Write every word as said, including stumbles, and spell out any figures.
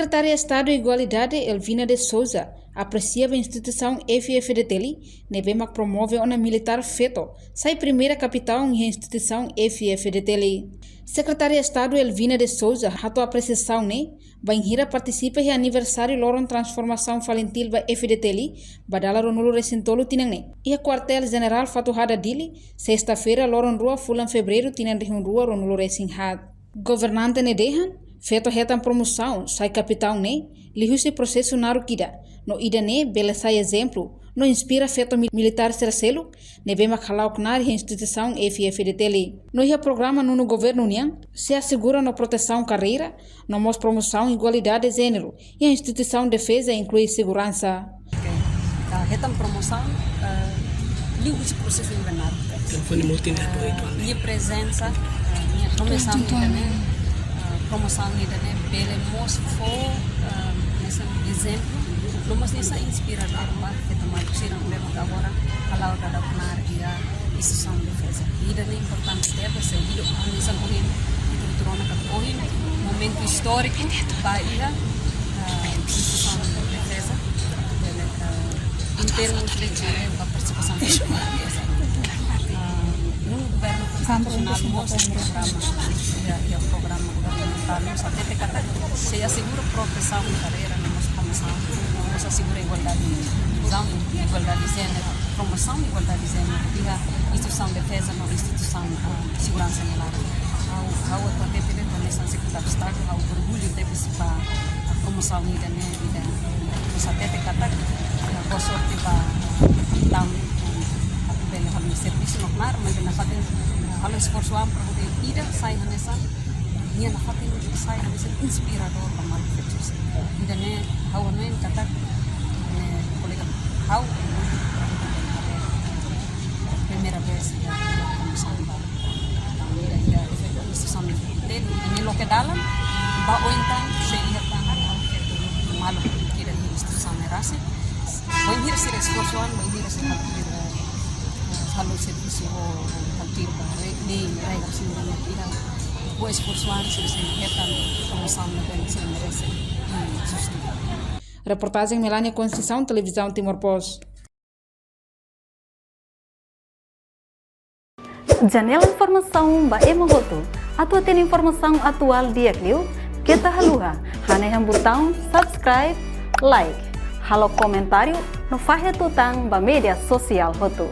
Sekretária Estadu Igualdade, Elvina de Souza, apresia ba instituisaun F-FDTL ne'ebé mak promove ona militár feto sai primeira kapitaun iha instituisaun F-FDTL. Sekretária Estadu Elvina de Souza hato'o apresiasaun ne'e bainhira partisipa iha aniversáriu loron transformasaun FALINTIL ba F-FDTL ba dala ruanulu-resin-tolu tinan ne'e, iha Kuartél Jenerál Fatuhada, Dili, sesta-feira, loron rua fulan Fevereiru tinan rihun rua ruanulu-resin-haat. Governante ne'e dehan, feto hetan promosaun sai kapitaun ne'e liuhusi prosesu naruk ida, no ida-ne'e bele sai ezemplu no inspira feto mi-, militár sira seluk ne'ebé mak hala'o knaar iha instituisaun F-FDTL. No iha programa nonu governu nian, sei asegura no protesaun karreira, no mós promosaun igualdade jéneru iha instituisaun defeza, inklui seguransa. Oke. Ah, hetan promosaun, ah, liuhusi prosesu ida naruk. Telefone mutin ya, Ah, dua itu, anda. Nia prezensa, ah, nia nomeasaun ida-ne'e, ah, promosaun ida-ne'e bele mós fó, ah, hanesan ezemplu, no mós hanesan inspiradór ba feto maluk sira ne'ebé mak agora hala'o daudaun knaar iha instituisaun defeza. Ida-ne'e importante tebes, sei ida hanesan ohin, ita tuur ona katak ohin, momentu istóriku ba iha, ah, instituisaun defeza, bele, ah, em termos de, eh, partisipasaun feminina. Ah, no governu konstitusionál mós iha programa, iha, iha programa governamentál, no mós hatete katak sei asegura protesaun karreira, no mós promosaun, no mós asegura igualdade, inkluzaun, igualdade jéneru, promosaun igualdade jéneru iha instituisaun defeza no instituisaun, ah, seguransa nia laran. Ha'u, ha'u atu hatete de'it ba hanesan sekretáriu Estadu, ha'u orgullu tebes ba, ah, promosaun ida-ne'e, ida, ah, mós hatete katak, ah, boa sorte ba, ah, entaun, ah, atu bele halo servisu no knaar, maibé nafatin, ah, halo esforsu an para hodi ida sai hanesan, nia nafatin sai hanesan inspiradór ba maluk feto sira. Ida-ne'e ha'u hanoin katak, ne'e kolega ha'u, primeira vez iha promosaun ba. Ida, ida, ida, instituisaun ne'e, ida-ne'e loke dalan, ba oin tan, sei iha tan, malu, ida, ida, instituisaun ne'e rasik. Bainhira sira esforsu an, bainhira sira halo, eh, halo servisu ho, halo ba, re, ne'e, regra sira ne'e, ida, ho esforsu an, sira sei hetan promosaun ne'ebé sira merese, eh, justu. Reportajen Melania Conceição, Televizaun Timor Post. Janela informasaun ba ema hotu. Atu hatene informasaun atuál di'ak liu, keta haluha hanehan butaun subscribe, like, halo komentáriu no fahe tutan ba média sosiál hotu.